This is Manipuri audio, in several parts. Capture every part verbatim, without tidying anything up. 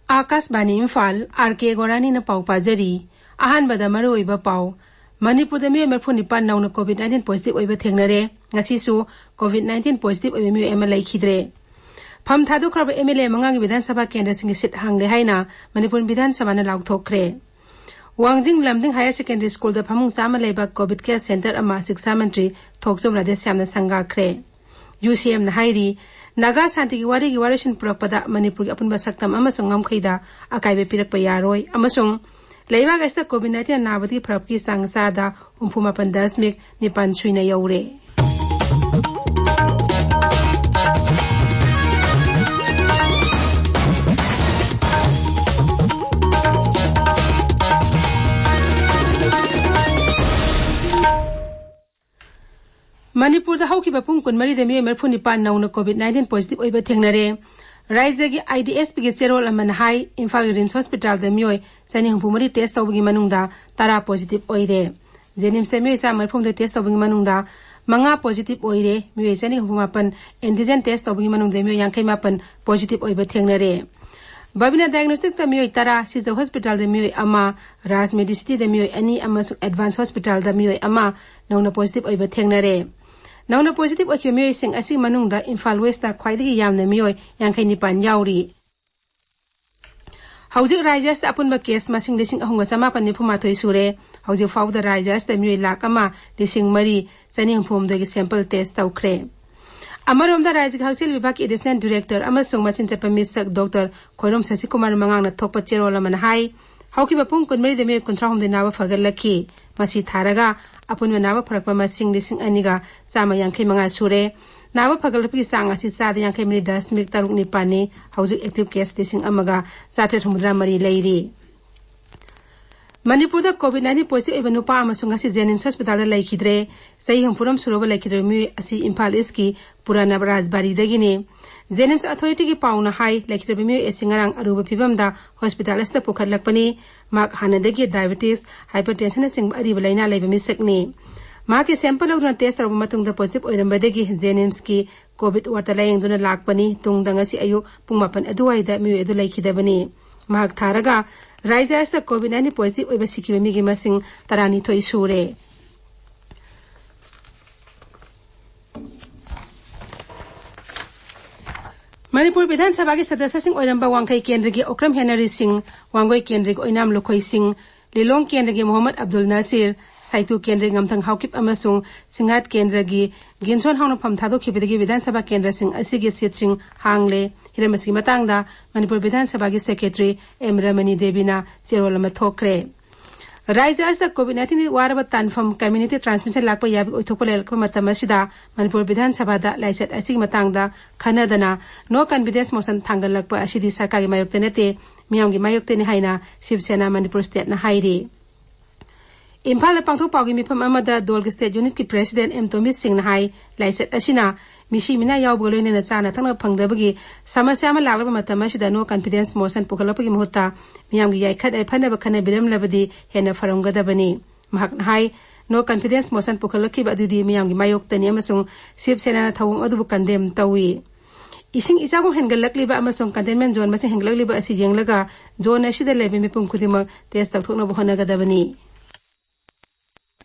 ꯑꯥꯀꯥꯁꯕꯥꯅꯤ ꯏꯝꯐꯥꯜ, ꯑꯥꯔ ꯀꯦ ꯒꯣꯔꯥꯅꯤꯅ ꯄꯥꯎ ꯄꯥꯖꯔꯤ꯫ ꯑꯍꯥꯟꯕꯗ ꯃꯔꯨꯑꯣꯏꯕ ꯄꯥꯎ꯫ ꯃꯅꯤꯄꯨꯔꯗ ꯃꯤꯑꯣꯏ ꯃꯔꯤꯐꯨ ꯅꯤꯄꯥꯟ ꯅꯧꯅ COVID nineteen positive ꯑꯣꯏꯕ ꯊꯦꯡꯅꯔꯦ꯫ ꯉꯁꯤꯁꯨ COVID nineteen positive ꯑꯣꯏꯕ ꯃꯤꯑꯣꯏ ꯑꯃ ꯂꯩꯈꯤꯗ꯭ꯔꯦ꯫ ꯐꯝ ꯊꯥꯗꯣꯛꯈ꯭ꯔꯕ MLA ꯃꯉꯥꯒꯤ ꯕꯤꯙꯥꯟ ꯁꯚꯥ ꯀꯦꯟꯗ꯭ꯔꯁꯤꯡꯒꯤ ꯁꯤꯠ ꯍꯥꯡꯂꯦ ꯍꯥꯏꯅ ꯃꯅꯤꯄꯨꯔ ꯕꯤꯙꯥꯟ ꯁꯚꯥꯅ ꯂꯥꯎꯊꯣꯛꯈ꯭ꯔꯦ꯫ ꯋꯥꯡꯖꯤꯡ ꯂꯝꯗꯤꯡ Higher Secondary Schoolꯗ ꯐꯃꯨꯡ ꯆꯥꯝꯃ ꯂꯩꯕ COVID care center ꯑꯃ ꯁꯤꯛꯁꯥ ꯃꯟꯇ꯭ꯔꯤ ꯊꯣꯛꯆꯣꯝ ꯔꯥꯙꯦꯁ꯭ꯌꯥꯝꯅ ꯁꯪꯒꯥꯈ꯭ꯔꯦ꯫ UCMꯅ ꯍꯥꯏꯔꯤ, ꯅꯥꯒꯥ ꯁꯥꯟꯇꯤꯒꯤ ꯋꯥꯔꯤꯒꯤ ꯋꯥꯔꯣꯏꯁꯤꯟ ꯄꯨꯔꯛꯄꯗ ꯃꯅꯤꯄꯨꯔꯒꯤ ꯑꯄꯨꯟꯕ ꯁꯛꯇꯝ ꯑꯃꯁꯨꯡ ꯉꯝꯈꯩꯗ ꯑꯀꯥꯏꯕ ꯄꯤꯔꯛꯄ ꯌꯥꯔꯣꯏ ꯑꯃꯁꯨꯡ ꯂꯩꯕꯥꯛ ꯑꯁꯤꯗ COVID nineteen ꯅꯥꯕꯗꯒꯤ ꯐꯔꯛꯄꯒꯤ ꯆꯥꯡ ꯆꯥꯗ ꯍꯨꯝꯐꯨ ꯃꯥꯄꯟ ꯗꯁꯃꯤꯛ ꯅꯤꯄꯥꯟ ꯁꯨꯏꯅ ꯌꯧꯔꯦ꯫ ꯃꯅꯤꯄꯨꯔꯗ ꯍꯧꯈꯤꯕ ꯄꯨꯡ ꯀꯨꯟꯃꯔꯤꯗ ꯃꯤꯑꯣꯏ ꯃꯔꯤꯐꯨ ꯅꯤꯄꯥꯟ ꯅꯧꯅ COVID nineteen positive ꯑꯣꯏꯕ ꯊꯦꯡꯅꯔꯦ꯫ ꯔꯥꯖ꯭ꯌꯒꯤ IDSPꯒꯤ ꯆꯦꯔꯣꯜ ꯑꯃꯅ ꯍꯥꯏ, ꯏꯝꯐꯥꯜꯒꯤ RIMS Hospitalꯗ ꯃꯤꯑꯣꯏ ꯆꯅꯤ ꯍꯨꯝꯐꯨ ꯃꯔꯤ test ꯇꯧꯕꯒꯤ ꯃꯅꯨꯡꯗ ꯇꯔꯥ positive ꯑꯣꯏꯔꯦ꯫ JNIMSꯇ ꯃꯤꯑꯣꯏ ꯆꯥꯝꯃ ꯃꯔꯤꯐꯨ ꯍꯨꯝꯗꯣꯏ test ꯇꯧꯕꯒꯤ ꯃꯅꯨꯡꯗ ꯃꯉꯥ positive ꯑꯣꯏꯔꯦ, ꯃꯤꯑꯣꯏ ꯆꯅꯤ ꯍꯨꯝꯐꯨ ꯃꯥꯄꯟ antigen test ꯇꯧꯕꯒꯤ ꯃꯅꯨꯡꯗ ꯃꯤꯑꯣꯏ ꯌꯥꯡꯈꯩ ꯃꯥꯄꯟ positive ꯑꯣꯏꯕ ꯊꯦꯡꯅꯔꯦ꯫ ꯕꯕꯤꯅꯥ Diagnosticꯇ ꯃꯤꯑꯣꯏ ꯇꯔꯥ, ꯁꯤꯖ Hospitalꯗ ꯃꯤꯑꯣꯏ ꯑꯃ, ꯔꯥꯖ Medicityꯗ ꯃꯤꯑꯣꯏ ꯑꯅꯤ ꯑꯃꯁꯨꯡ Advance Hospitalꯗ ꯃꯤꯑꯣꯏ ꯑꯃ ꯅꯧꯅ positive ꯑꯣꯏꯕ ꯊꯦꯡꯅꯔꯦ꯫ ꯅꯧꯅ positive ꯑꯣꯏꯈꯤꯕ ꯃꯤꯑꯣꯏꯁꯤꯡ ꯑꯁꯤꯒꯤ ꯃꯅꯨꯡꯗ ꯏꯝꯐꯥꯜ Westꯇ ꯈ꯭ꯋꯥꯏꯗꯒꯤ ꯌꯥꯝꯅ ꯃꯤꯑꯣꯏ ꯌꯥꯡꯈꯩ ꯅꯤꯄꯥꯟ ꯌꯥꯎꯔꯤ꯫ ꯍꯧꯖꯤꯛ ꯔꯥꯖ꯭ꯌ ꯑꯁꯤꯗ ꯑꯄꯨꯟꯕ case ꯃꯁꯤꯡ ꯂꯤꯁꯤꯡ ꯑꯍꯨꯝꯒ ꯆꯃꯥꯄꯟ ꯅꯤꯐꯨ ꯃꯥꯊꯣꯏ ꯁꯨꯔꯦ꯫ ꯍꯧꯖꯤꯛ ꯐꯥꯎꯕꯗ ꯔꯥꯖ꯭ꯌ ꯑꯁꯤꯗ ꯃꯤꯑꯣꯏ ꯂꯥꯈ ꯑꯃ ꯂꯤꯁꯤꯡ ꯃꯔꯤ ꯆꯅꯤ ꯍꯨꯝꯐꯨ ꯍꯨꯝꯗꯣꯏꯒꯤ sample test ꯇꯧꯈ꯭ꯔꯦ꯫ ꯑꯃꯔꯣꯝꯗ ꯔꯥꯖ꯭ꯌꯒꯤ ꯍꯛꯁꯦꯜ ꯚꯤꯚꯥꯒꯀꯤ Additional Director ꯑꯃꯁꯨꯡ ꯃꯆꯤꯟ ꯆꯠꯄ ꯃꯤꯁꯛ Doctor ꯈꯣꯏꯔꯣꯝ ꯁꯁꯤꯀꯨꯃꯥꯔ ꯃꯉꯥꯡꯅ ꯊꯣꯛꯄ ꯆꯦꯔꯣꯜ ꯑꯃꯅ ꯍꯥꯏ, ꯍꯧꯈꯤꯕ ꯄꯨꯡ ꯀꯨꯟꯃꯔꯤꯗ ꯃꯤꯑꯣꯏ ꯀꯨꯟꯊ꯭ꯔꯥ ꯍꯨꯝꯗꯣꯏ ꯅꯥꯕ ꯐꯒꯠꯂꯛꯈꯤ꯫ ꯃꯁꯤ ꯊꯥꯔꯒ ꯑꯄꯨꯟꯕ ꯅꯥꯕ ꯐꯔꯛꯄ ꯃꯁꯤꯡ ꯂꯤꯁꯤꯡ ꯑꯅꯤꯒ ꯆꯥꯝꯃ ꯌꯥꯡꯈꯩ ꯃꯉꯥ ꯁꯨꯔꯦ꯫ ꯅꯥꯕ ꯐꯒꯠꯂꯛꯄꯒꯤ ꯆꯥꯡ ꯑꯁꯤ ꯆꯥꯗ ꯌꯥꯡꯈꯩ ꯃꯔꯤ ꯗꯁꯃꯤꯛ ꯇꯔꯨꯛ ꯅꯤꯄꯥꯟꯅꯤ꯫ ꯍꯧꯖꯤꯛ active case ꯂꯤꯁꯤꯡ ꯑꯃꯒ ꯆꯥꯇ꯭ꯔꯦꯠ ꯍꯨꯝꯐꯨꯇꯔꯥ ꯃꯔꯤ ꯂꯩꯔꯤ꯫ ꯃꯅꯤꯄꯨꯔꯗ COVID nineteen positive ꯑꯣꯏꯕ ꯅꯨꯄꯥ ꯑꯃꯁꯨ ꯉꯁꯤ JNIMS Hospitalꯗ ꯂꯩꯈꯤꯗ꯭ꯔꯦ꯫ ꯆꯍꯤ ꯍꯨꯝꯐꯨꯔꯣꯝ ꯁꯨꯔꯕ ꯂꯩꯈꯤꯗ꯭ꯔꯕ ꯃꯤꯑꯣꯏ ꯑꯁꯤ ꯏꯝꯐꯥꯜ Eastꯀꯤ ꯄꯨꯔꯥꯅ ꯔꯥꯖꯕꯥꯔꯤꯗꯒꯤꯅꯤ꯫ JNIMS Authorityꯒꯤ ꯄꯥꯎꯅ ꯍꯥꯏ, ꯂꯩꯈꯤꯗ꯭ꯔꯕ ꯃꯤꯑꯣꯏ ꯑꯁꯤ ꯉꯔꯥꯡ ꯑꯔꯨꯕ ꯐꯤꯚꯝꯗ hospital ꯑꯁꯤꯗ ꯄꯨꯈꯠꯂꯛꯄꯅꯤ꯫ ꯃꯍꯥꯛ ꯍꯥꯟꯅꯗꯒꯤ diabetes, hypertensionꯅꯆꯤꯡꯕ ꯑꯔꯤꯕ ꯂꯥꯏꯅꯥ ꯂꯩꯕ ꯃꯤꯁꯛꯅꯤ꯫ ꯃꯍꯥꯛꯀꯤ sample ꯂꯧꯗꯨꯅ test ꯇꯧꯔꯕ ꯃꯇꯨꯡꯗ positive ꯑꯣꯏꯔꯝꯕꯗꯒꯤ ꯖꯦꯅꯤꯝꯁꯀꯤ COVID wardꯇ ꯂꯥꯌꯦꯡꯗꯨꯅ ꯂꯥꯛꯄꯅꯤ꯫ ꯇꯨꯡꯗ ꯉꯁꯤ ꯑꯌꯨꯛ ꯄꯨꯡ ꯃꯥꯄꯟ ꯑꯗꯨꯋꯥꯏꯗ ꯃꯤꯑꯣꯏ ꯑꯗꯨ ꯂꯩꯈꯤꯗꯕꯅꯤ꯫ ꯃꯍꯥꯛ ꯊꯥꯔꯒ ꯔꯥꯖ꯭ꯌ ꯑꯁꯤꯗ COVID nineteen positive ꯑꯣꯏꯕ ꯁꯤꯈꯤꯕ ꯃꯤꯒꯤ ꯃꯁꯤꯡ ꯇꯔꯥꯅꯤꯊꯣꯏ ꯁꯨꯔꯦ꯫ ꯃꯅꯤꯄꯨꯔ ꯕꯤꯙꯥꯟ ꯁꯚꯥꯒꯤ ꯁꯗꯁ꯭ꯌꯁꯤꯡ ꯑꯣꯏꯔꯝꯕ ꯋꯥꯡꯈꯩ ꯀꯦꯟꯗ꯭ꯔꯒꯤ ꯑꯣꯀ꯭ꯔꯝ ꯍꯦꯅꯔꯤ ꯁꯤꯡ, ꯋꯥꯡꯒꯣꯏ ꯀꯦꯟꯗ꯭ꯔꯒꯤ ꯑꯣꯏꯅꯥꯝ ꯂꯨꯈꯣꯏ ꯁꯤꯡ, ꯂꯤꯂꯣꯡ ꯀꯦꯟꯗ꯭ꯔꯒꯤ ꯃꯣꯍꯝꯃꯗ ꯑꯕꯗꯨꯜ ꯅꯥꯁꯤꯔ, ꯁꯥꯏꯇꯨ ꯀꯦꯟꯗ꯭ꯔꯒꯤ ꯉꯝꯊꯪ ꯍꯥꯎꯀꯤꯞ ꯑꯃꯁꯨꯡ ꯁꯤꯡꯍꯥꯠ ꯀꯦꯟꯗ꯭ꯔꯒꯤ ꯒꯤꯟꯁꯣꯟ ꯍꯥꯎꯅ ꯐꯝ ꯊꯥꯗꯣꯛꯈꯤꯕꯗꯒꯤ ꯕꯤꯙꯥꯟ ꯁꯚꯥ ꯀꯦꯟꯗ꯭ꯔꯁꯤꯡ ꯑꯁꯤꯒꯤ ꯁꯤꯠꯁꯤꯡ ꯍꯥꯡꯂꯦ꯫ ꯍꯤꯔꯝ ꯑꯁꯤꯒꯤ ꯃꯇꯥꯡꯗ ꯃꯅꯤꯄꯨꯔ ꯕꯤꯙꯥꯟ ꯁꯚꯥꯒꯤ ꯁꯦꯀ꯭ꯔꯦꯇꯔꯤ ꯑꯦꯝ ꯔꯃꯅꯤ ꯗꯦꯕꯤꯅ ꯆꯦꯔꯣꯜ ꯑꯃ ꯊꯣꯛꯈ꯭ꯔꯦ꯫ ꯔꯥꯖ꯭ꯌ ꯑꯁꯤꯗ COVID nineteen ꯋꯥꯔꯕ ꯇꯥꯟꯐꯝ community transmission ꯂꯥꯛꯄ ꯌꯥꯕꯒꯤ ꯑꯣꯏꯊꯣꯛꯄ ꯂꯩꯔꯛꯄ ꯃꯇꯝ ꯑꯁꯤꯗ ꯃꯅꯤꯄꯨꯔ ꯕꯤꯙꯥꯟ ꯁꯚꯥꯗ ꯂꯥꯏꯆꯠ ꯑꯁꯤꯒꯤ ꯃꯇꯥꯡꯗ ꯈꯟꯅꯗꯅ no confidence motion ꯊꯥꯡꯒꯠꯂꯛꯄ ꯑꯁꯤꯗꯤ ꯁꯔꯀꯥꯔꯒꯤ ꯃꯥꯌꯣꯛꯇ ꯅꯠꯇꯦ, ꯃꯤꯌꯥꯝꯒꯤ ꯃꯥꯌꯣꯛꯇꯅꯤ ꯍꯥꯏꯅ ꯁꯤꯕ ꯁꯦꯅꯥ ꯃꯅꯤꯄꯨꯔ stateꯅ ꯍꯥꯏꯔꯤ꯫ ꯏꯝꯐꯥꯜꯗ ꯄꯥꯡꯊꯣꯛ ꯄꯥꯎꯒꯤ ꯃꯤꯐꯝ ꯑꯃꯗ ꯗꯣꯜꯒꯤ state unitꯀꯤ president ꯑꯦꯝ ꯇꯣꯃꯤꯁ ꯁꯤꯡꯅ ꯍꯥꯏ, ꯂꯥꯏꯆꯠ ꯑꯁꯤꯅ ꯃꯤꯁꯤ ꯃꯤꯅꯥ ꯌꯥꯎꯕꯒ ꯂꯣꯏꯅꯅ ꯆꯥꯅ ꯊꯛꯅ ꯐꯪꯗꯕꯒꯤ ꯁꯃꯁ꯭ꯌꯥ ꯑꯃ ꯂꯥꯛꯂꯕ ꯃꯇꯝ ꯑꯁꯤꯗ no confidence motion ꯄꯨꯈꯠꯂꯛꯄꯒꯤ ꯃꯍꯨꯠꯇ ꯃꯤꯌꯥꯝꯒꯤ ꯌꯥꯏꯐ ꯌꯥꯏꯐꯅꯕ ꯈꯟꯅꯕꯤꯔꯝꯂꯕꯗꯤ ꯍꯦꯟꯅ ꯐꯔꯝꯒꯗꯕꯅꯤ꯫ ꯃꯍꯥꯛꯅ ꯍꯥꯏ, no confidence motion ꯄꯨꯈꯠꯂꯛꯈꯤꯕ ꯑꯗꯨꯗꯤ ꯃꯤꯌꯥꯝꯒꯤ ꯃꯥꯌꯣꯛꯇꯅꯤ ꯑꯃꯁꯨꯡ ꯁꯤꯕ ꯁꯦꯅꯥꯅ ꯊꯧꯑꯣꯡ ꯑꯗꯨꯕꯨ condemn ꯇꯧꯏ꯫ ꯏꯁꯤꯡ ꯏꯆꯥꯎ ꯍꯦꯟꯒꯠꯂꯛꯂꯤꯕ ꯑꯃꯁꯨꯡ containment zone ꯃꯁꯤꯡ ꯍꯦꯟꯒꯠꯂꯛꯂꯤꯕ ꯑꯁꯤ ꯌꯦꯡꯂꯒ zone ꯑꯁꯤꯗ ꯂꯩꯕ ꯃꯤꯄꯨꯝ ꯈꯨꯗꯤꯡꯃꯛ test ꯇꯧꯊꯣꯛꯅꯕ ꯍꯣꯠꯅꯒꯗꯕꯅꯤ꯫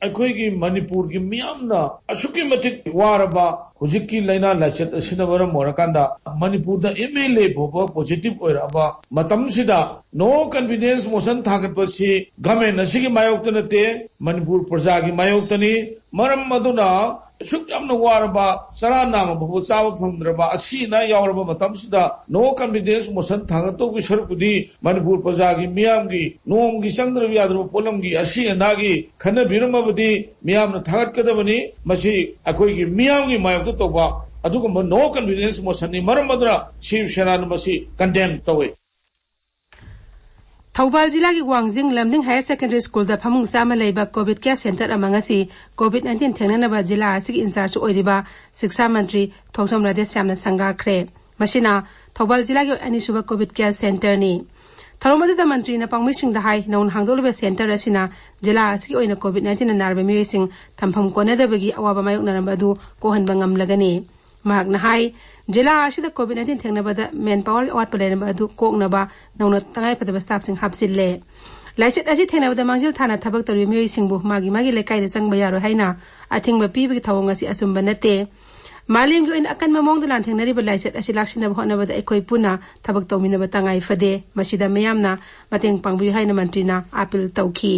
ꯑꯩꯈꯣꯏꯒꯤ ꯃꯅꯤꯄꯨꯔꯒꯤ ꯃꯤꯌꯥꯝꯅ ꯑꯁꯨꯛꯀꯤ ꯃꯇꯤꯛ ꯋꯥꯔꯕ ꯍꯧꯖꯤꯛꯀꯤ ꯂꯥꯏꯅꯥ ꯂꯥꯏꯆꯠ ꯑꯁꯤꯅ ꯃꯔꯝ ꯑꯣꯏꯔꯀꯥꯟꯗ ꯃꯅꯤꯄꯨꯔꯗ ꯑꯦꯝ ꯑꯦꯜ ꯑꯦ ꯐꯥꯎꯕ positive ꯑꯣꯏꯔꯛꯑꯕ ꯃꯇꯝꯁꯤꯗ no confidence motion ꯊꯥꯡꯒꯠꯄꯁꯤ government ꯑꯁꯤꯒꯤ ꯃꯥꯌꯣꯛꯇ ꯅꯠꯇꯦ, ꯃꯅꯤꯄꯨꯔ ꯄ꯭ꯔꯖꯥꯒꯤ ꯃꯥꯌꯣꯛꯇꯅꯤ꯫ ꯃꯔꯝ ꯑꯗꯨꯅ ꯑꯁꯨꯛ ꯌꯥꯝꯅ ꯋꯥꯔꯕ, ꯆꯔꯥ ꯅꯥꯝꯃ ꯐꯥꯎꯕ ꯆꯥꯕ ꯐꯪꯗ꯭ꯔꯕ, ꯑꯁꯤ ꯑꯅꯥ ꯌꯥꯎꯔꯕ ꯃꯇꯝꯁꯤꯗ no confidence motion ꯊꯥꯡꯒꯠꯇꯧꯕꯒꯤ ꯁꯔꯨꯛꯄꯨꯗꯤ ꯃꯅꯤꯄꯨꯔ ꯄ꯭ꯔꯖꯥꯒꯤ ꯃꯤꯌꯥꯝꯒꯤ ꯅꯣꯡꯃꯒꯤ ꯆꯪꯗ꯭ꯔꯕ ꯌꯥꯗ꯭ꯔꯕ ꯄꯣꯠꯂꯝꯒꯤ ꯑꯁꯤ ꯑꯅꯥꯒꯤ ꯈꯟꯅꯕꯤꯔꯝꯃꯕꯗꯤ ꯃꯤꯌꯥꯝꯅ ꯊꯥꯒꯠꯀꯗꯕꯅꯤ꯫ ꯃꯁꯤ ꯑꯩꯈꯣꯏꯒꯤ ꯃꯤꯌꯥꯝꯒꯤ ꯃꯥꯌꯣꯛꯇ ꯇꯧꯕ ꯑꯗꯨꯒꯨꯝꯕ no confidence motionꯅꯤ꯫ ꯃꯔꯝ ꯑꯗꯨꯅ ꯁꯤꯕ ꯁꯦꯅꯥꯅ ꯃꯁꯤ condemn ꯇꯧꯏ꯫ ꯊꯧꯕꯥꯜ ꯖꯤꯂꯥꯒꯤ ꯋꯥꯡꯖꯤꯡ ꯂꯝꯗꯤꯡ Higher Secondary Schoolꯗ ꯐꯃꯨꯡ ꯆꯥꯝꯃ ꯂꯩꯕ COVID care center ꯑꯃ ꯉꯁꯤ COVID nineteen ꯊꯦꯡꯅꯅꯕ ꯖꯤꯂꯥ ꯑꯁꯤꯒꯤ in charge ꯑꯣꯏꯔꯤꯕ ꯁꯤꯛꯁꯥ ꯃꯟꯇ꯭ꯔꯤ ꯊꯣꯡꯁꯝ ꯔꯥꯙꯦꯁ꯭ꯌꯥꯝꯅ ꯁꯪꯒꯥꯈ꯭ꯔꯦ꯫ ꯃꯁꯤꯅ ꯊꯧꯕꯥꯜ ꯖꯤꯂꯥꯒꯤ ꯑꯅꯤꯁꯨꯕ COVID care centerꯅꯤ꯫ ꯊꯧꯔꯝ ꯑꯗꯨꯗ ꯃꯟꯇ꯭ꯔꯤꯅ ꯄꯥꯎꯃꯤꯁꯤꯡꯗ ꯍꯥꯏ, ꯅꯧꯅ ꯍꯥꯡꯗꯣꯛꯂꯤꯕ ꯁꯦꯟꯇꯔ ꯑꯁꯤꯅ ꯖꯤꯂꯥ ꯑꯁꯤꯒꯤ ꯑꯣꯏꯅ ꯀꯣꯚꯤꯗ ꯅꯥꯏꯟꯇꯤꯟꯅ ꯅꯥꯔꯕ ꯃꯤꯑꯣꯏꯁꯤꯡ ꯊꯝꯐꯝ ꯀꯣꯟꯅꯗꯕꯒꯤ ꯑꯋꯥꯕ ꯃꯥꯌꯣꯛꯅꯔꯝꯕ ꯑꯗꯨ ꯀꯣꯛꯍꯟꯕ ꯉꯝꯂꯒꯅꯤ꯫ ꯃꯍꯥꯛꯅ ꯍꯥꯏ, ꯖꯤꯂꯥ ꯑꯁꯤꯗ ꯀꯣꯚꯤꯗ ꯅꯥꯏꯟꯇꯤꯟ ꯊꯦꯡꯅꯕꯗ ꯃꯦꯟ ꯄꯥꯋꯔꯒꯤ ꯑꯋꯥꯠꯄ ꯂꯩꯔꯝꯕ ꯑꯗꯨ ꯀꯣꯛꯅꯕ ꯅꯧꯅ ꯇꯉꯥꯏꯐꯗꯕ ꯁ꯭ꯇꯥꯐꯁꯤꯡ ꯍꯥꯞꯆꯤꯜꯂꯦ꯫ ꯂꯥꯏꯆꯠ ꯑꯁꯤ ꯊꯦꯡꯅꯕꯗ ꯃꯥꯡꯖꯤꯜ ꯊꯥꯅ ꯊꯕꯛ ꯇꯧꯔꯤꯕ ꯃꯤꯑꯣꯏꯁꯤꯡꯕꯨ ꯃꯥꯒꯤ ꯃꯥꯒꯤ ꯂꯩꯀꯥꯏꯗ ꯆꯪꯕ ꯌꯥꯔꯣꯏ ꯍꯥꯏꯅ ꯑꯊꯤꯡꯕ ꯄꯤꯕꯒꯤ ꯊꯧꯑꯣꯡ ꯑꯁꯤ ꯑꯆꯨꯝꯕ ꯅꯠꯇꯦ꯫ ꯃꯥꯂꯦꯝꯒꯤ ꯑꯣꯏꯅ ꯑꯀꯟꯕ ꯃꯑꯣꯡꯗ ꯂꯥꯟꯊꯦꯡꯅꯔꯤꯕ ꯂꯥꯏꯆꯠ ꯑꯁꯤ ꯂꯥꯛꯁꯤꯟꯅꯕ ꯍꯣꯠꯅꯕꯗ ꯑꯩꯈꯣꯏ ꯄꯨꯟꯅ ꯊꯕꯛ ꯇꯧꯃꯤꯟꯅꯕ ꯇꯉꯥꯏ ꯐꯗꯦ꯫ ꯃꯁꯤꯗ ꯃꯤꯌꯥꯝꯅ ꯃꯇꯦꯡ ꯄꯥꯡꯕꯤꯌꯨ ꯍꯥꯏꯅ ꯃꯟꯇ꯭ꯔꯤꯅ ꯑꯥꯄꯤꯜ ꯇꯧꯈꯤ꯫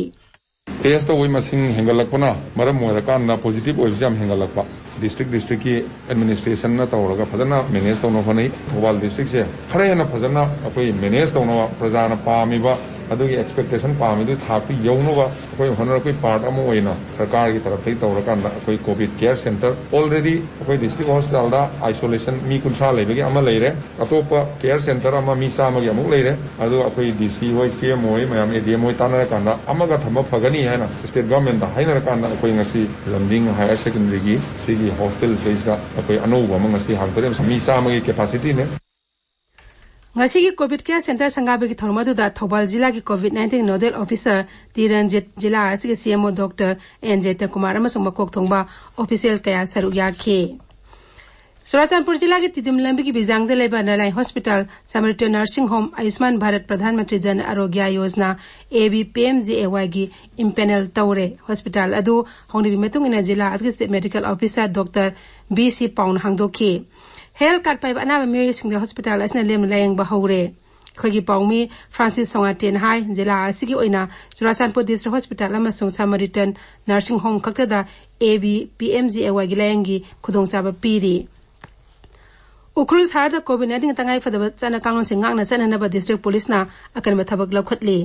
ꯇꯦꯁ ꯇꯧꯕꯒꯤ ꯃꯁꯤꯡ ꯍꯦꯟꯒꯠꯂꯛꯄꯅ ꯃꯔꯝ ꯑꯣꯏꯔꯀꯥꯟꯗ ꯄꯣꯖꯤꯇꯤꯚ ꯑꯣꯏꯕꯁꯤ ꯌꯥꯝ ꯍꯦꯟꯒꯠꯂꯛꯄ꯫ ꯗꯤꯁꯇ꯭ꯔꯤꯛ ꯗꯤꯁꯇ꯭ꯔꯤꯛꯀꯤ ꯑꯦꯗꯃꯤꯅꯤꯁꯇ꯭ꯔꯦꯁꯟꯅ ꯇꯧꯔꯒ ꯐꯖꯅ ꯃꯦꯅꯦꯖ ꯇꯧꯅꯕ ꯍꯣꯠꯅꯩ꯫ ꯊꯧꯕꯥꯜ ꯗꯤꯁꯇ꯭ꯔꯤꯛꯁꯦ ꯈꯔ ꯍꯦꯟꯅ ꯐꯖꯅ ꯑꯩꯈꯣꯏ ꯃꯦꯅꯦꯖ ꯇꯧꯅꯕ, ꯄ꯭ꯔꯖꯥꯅ ꯄꯥꯝꯃꯤꯕ ꯑꯗꯨꯒꯤ ꯑꯦꯛꯁꯄꯦꯛꯇꯦꯁꯟ ꯄꯥꯝꯃꯤꯗꯨ ꯊꯥꯛꯇꯨ ꯌꯧꯅꯕ ꯑꯩꯈꯣꯏ ꯍꯣꯠꯅꯔꯛꯄꯒꯤ ꯄꯥꯔꯠ ꯑꯃ ꯑꯣꯏꯅ ꯁꯔꯀꯥꯔꯒꯤ ꯇꯔꯐꯇꯒꯤ ꯇꯧꯔꯀꯥꯟꯗ ꯑꯩꯈꯣꯏ ꯀꯣꯚꯤꯗ ꯀꯦꯌꯔ ꯁꯦꯟꯇꯔ ꯑꯣꯜꯔꯦꯗꯤ ꯑꯩꯈꯣꯏ ꯗꯤꯁꯇ꯭ꯔꯤꯛ ꯍꯣꯁꯄꯤꯇꯥꯜꯗ ꯑꯥꯏꯁꯣꯂꯦꯁꯟ ꯃꯤ ꯀꯨꯟꯊ꯭ꯔꯥ ꯂꯩꯕꯒꯤ ꯑꯃ ꯂꯩꯔꯦ꯫ ꯑꯇꯣꯞꯄ ꯀꯦꯌꯔ ꯁꯦꯟꯇꯔ ꯑꯃ ꯃꯤ ꯆꯥꯝꯃꯒꯤ ꯑꯃꯨꯛ ꯂꯩꯔꯦ꯫ ꯑꯗꯨ ꯑꯩꯈꯣꯏ ꯗꯤ ꯁꯤ ꯍꯣꯏ, ꯁꯤ ꯑꯦꯝ ꯑꯣ ꯍꯣꯏ ꯃꯌꯥꯝ, ꯑꯦ ꯗꯤ ꯑꯦꯝ ꯍꯣꯏ ꯇꯥꯟꯅꯔꯀꯥꯟꯗ ꯑꯃꯒ ꯊꯝꯕ ꯐꯒꯅꯤ ꯍꯥꯏꯅ ꯁ꯭ꯇꯦꯠ ꯒꯚꯔꯟꯃꯦꯟꯠꯇ ꯍꯥꯏꯅꯔꯀꯥꯟꯗ ꯑꯩꯈꯣꯏ ꯉꯁꯤ ꯂꯝꯗꯤꯡ ꯍꯥꯌꯔ ꯁꯦꯀꯦꯟꯗꯔꯤꯒꯤ ꯁꯤꯒꯤ ꯍꯣꯁꯇꯦꯜꯁꯤꯗꯩꯁꯤꯗ ꯑꯩꯈꯣꯏ ꯑꯅꯧꯕ ꯑꯃ ꯉꯁꯤ ꯍꯥꯡꯗꯣꯔꯛꯑꯦ꯫ ꯃꯤ ꯆꯥꯝꯃꯒꯤ ꯀꯦꯄꯥꯁꯤꯇꯤꯅꯦ꯫ ꯉꯁꯤꯒꯤ ꯀꯣꯚꯤꯗ ꯀꯦꯌꯔ ꯁꯦꯟꯇꯔ ꯁꯪꯒꯥꯕꯒꯤ ꯊꯧꯔꯝ ꯑꯗꯨꯗ ꯊꯧꯕꯥꯜ ꯖꯤꯂꯥꯒꯤ covid nineteen nodal officer T Ranjit, ꯖꯤꯂꯥ ꯑꯁꯤꯒꯤ C M O doctor and ꯖꯌꯟꯇꯀꯨꯃꯥꯔ ꯑꯃꯁꯨꯡ ꯃꯀꯣꯛ ꯊꯣꯡꯕ ꯑꯣꯐꯤꯁꯤꯌꯦꯜ ꯀꯌꯥ ꯁꯔꯨꯛ ꯌꯥꯈꯤ꯫ ꯆꯨꯔꯥꯆꯥꯟꯄꯨꯔ ꯖꯤꯂꯥꯒꯤ ꯇꯤꯗꯤꯝ ꯂꯝꯕꯤꯒꯤ ꯕꯤꯖꯥꯡꯗ ꯂꯩꯕ Nalai hospital, Samaritan nursing home, Ayushman Bharat Pradhan Mantri Jan Arogya Yojana, A B P M J A ꯋꯥꯏꯒꯤ ꯏꯝꯄꯦꯅꯦꯜ ꯇꯧꯔꯦ꯫ ꯍꯣꯁꯄꯤꯇꯥꯜ ꯑꯗꯨ ꯍꯧꯅꯕꯤ ꯃꯇꯨꯡ ꯏꯟꯅ ꯖꯤꯂꯥ ꯑꯗꯨꯒꯤ chief medical officer doctor B C ꯄꯥꯎꯅ ꯍꯥꯡꯗꯣꯛꯈꯤ꯫ ꯍꯦꯜꯊ ꯀꯥꯔꯗ ꯄꯥꯏꯕ ꯑꯅꯥꯕ ꯃꯤꯑꯣꯏꯁꯤꯡꯗ ꯍꯣꯁꯄꯤꯇꯥꯜ ꯑꯁꯤꯅ ꯂꯦꯝꯅ ꯂꯥꯌꯦꯡꯕ ꯍꯧꯔꯦ꯫ ꯑꯩꯈꯣꯏꯒꯤ ꯄꯥꯎꯃꯤ ꯐ꯭ꯔꯥꯟꯁꯤꯁ ꯁꯣꯉꯥꯇꯦꯅ ꯍꯥꯏ, ꯖꯤꯂꯥ ꯑꯁꯤꯒꯤ ꯑꯣꯏꯅ ꯆꯨꯔꯥꯆꯥꯟꯄꯨꯔ ꯗꯤꯁꯇ꯭ꯔꯤꯛ ꯍꯣꯁꯄꯤꯇꯥꯜ ꯑꯃꯁꯨꯡ ꯁꯃꯔꯤꯇꯟ ꯅꯔꯁꯤꯡ ꯍꯣꯝ ꯈꯛꯇꯗ A B P M J A ꯋꯥꯏꯒꯤ ꯂꯥꯌꯦꯡꯒꯤ ꯈꯨꯗꯣꯡꯆꯥꯕ ꯄꯤꯔꯤ꯫ ꯎꯈ꯭ꯔꯨꯜ ꯁꯍꯔꯗ ꯀꯣꯚꯤꯗ ꯅꯥꯏꯟꯇꯤꯟ ꯇꯉꯥꯏ ꯐꯗꯕ ꯆꯠꯅ ꯀꯥꯡꯂꯣꯟꯁꯤꯡ ꯉꯥꯛꯅ ꯆꯠꯅꯅꯕ ꯗꯤꯁꯇ꯭ꯔꯤꯛ ꯄꯨꯂꯤꯁꯅ ꯑꯀꯟꯕ ꯊꯕꯛ ꯂꯧꯈꯠꯂꯤ꯫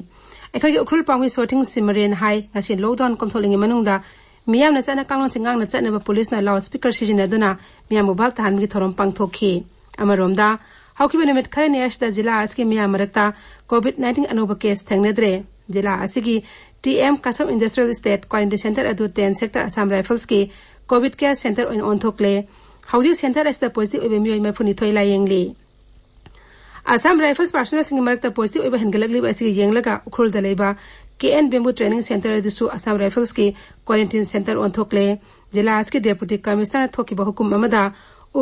ꯑꯩꯈꯣꯏꯒꯤ ꯎꯈ꯭ꯔꯨꯜ ꯄꯥꯎꯃꯤ ꯁꯣꯊꯤꯡ ꯁꯤꯃꯔꯦꯟ ꯍꯥꯏ, ꯉꯁꯤ ꯂꯣꯛꯗꯥꯎꯟ ꯀꯣꯝꯊꯣꯛꯂꯤꯉꯩ ꯃꯅꯨꯡꯗ ꯃꯤꯌꯥꯝꯅ ꯆꯠꯅ ꯀꯥꯡꯂꯣꯟꯁꯤꯡ ꯉꯥꯛꯅ ꯆꯠꯅꯕ ꯄꯨꯂꯤꯁꯅ ꯂꯥꯎꯗ ꯁ꯭ꯄꯤꯀꯔ ꯁꯤꯖꯤꯟꯅꯗꯨꯅ ꯃꯤꯌꯥꯝꯕꯨ ꯚꯥꯞ ꯇꯥꯍꯟꯕꯒꯤ ꯊꯧꯔꯝ ꯄꯥꯡꯊꯣꯛꯈꯤ꯫ ꯑꯃꯔꯣꯝꯗ, ꯍꯧꯈꯤꯕ ꯅꯨꯃꯤꯠ ꯈꯔꯅꯤ ꯑꯁꯤꯗ ꯖꯤꯂꯥ ꯑꯁꯤꯒꯤ ꯃꯤꯌꯥꯝ ꯃꯔꯛꯇ ꯀꯣꯚꯤꯗ ꯅꯥꯏꯟꯇꯤꯟ ꯑꯅꯧꯕ ꯀꯦꯁ ꯊꯦꯡꯅꯗ꯭ꯔꯦ꯫ ꯖꯤꯂꯥ ꯑꯁꯤꯒꯤ T M Kasom industrial estate quarantine centre ꯑꯗꯨ ꯇꯦꯟ ꯁꯦꯛꯇꯔ ꯑꯁꯥꯝ ꯔꯥꯏꯐꯜꯁꯀꯤ ꯀꯣꯚꯤꯗ ꯀꯦꯌꯔ ꯁꯦꯟꯇꯔ ꯑꯣꯏꯅ ꯑꯣꯟꯊꯣꯛꯂꯦ꯫ ꯍꯧꯖꯤꯛ ꯁꯦꯟꯇꯔ ꯑꯁꯤꯗ ꯄꯣꯖꯤꯇꯤꯚ ꯑꯣꯏꯕ ꯃꯤꯑꯣꯏ ꯃꯔꯤꯐꯨꯅꯤꯊꯣꯏ ꯂꯥꯌꯦꯡꯂꯤ꯫ ꯑꯁꯥꯝ ꯔꯥꯏꯐꯜꯁ ꯄꯥꯔꯁꯣꯅꯦꯜꯁꯤꯡꯒꯤ ꯃꯔꯛꯇ ꯄꯣꯖꯤꯇꯤꯚ ꯑꯣꯏꯕ ꯍꯦꯟꯒꯠꯂꯛꯂꯤꯕ ꯑꯁꯤꯒ ꯌꯦꯡꯂꯒ ꯎꯈ꯭ꯔꯨꯜꯗ ꯂꯩꯕ ꯀꯦ ꯑꯦꯟ ꯕꯦꯝꯕꯨ ꯇ꯭ꯔꯦꯅꯤꯡ ꯁꯦꯟꯇꯔ ꯑꯗꯨꯁꯨ ꯑꯁꯥꯝ ꯔꯥꯏꯐꯜꯁꯀꯤ ꯀ꯭ꯋꯥꯔꯦꯟꯇꯤꯟ ꯁꯦꯟꯇꯔ ꯑꯣꯟꯊꯣꯛꯂꯦ꯫ ꯖꯤꯂꯥ ꯑꯁꯤꯒꯤ ꯗꯦꯄꯨꯇꯤ ꯀꯃꯤꯁꯅꯔꯅ ꯊꯣꯛꯈꯤꯕ ꯍꯨꯀꯨꯝ ꯑꯃꯗ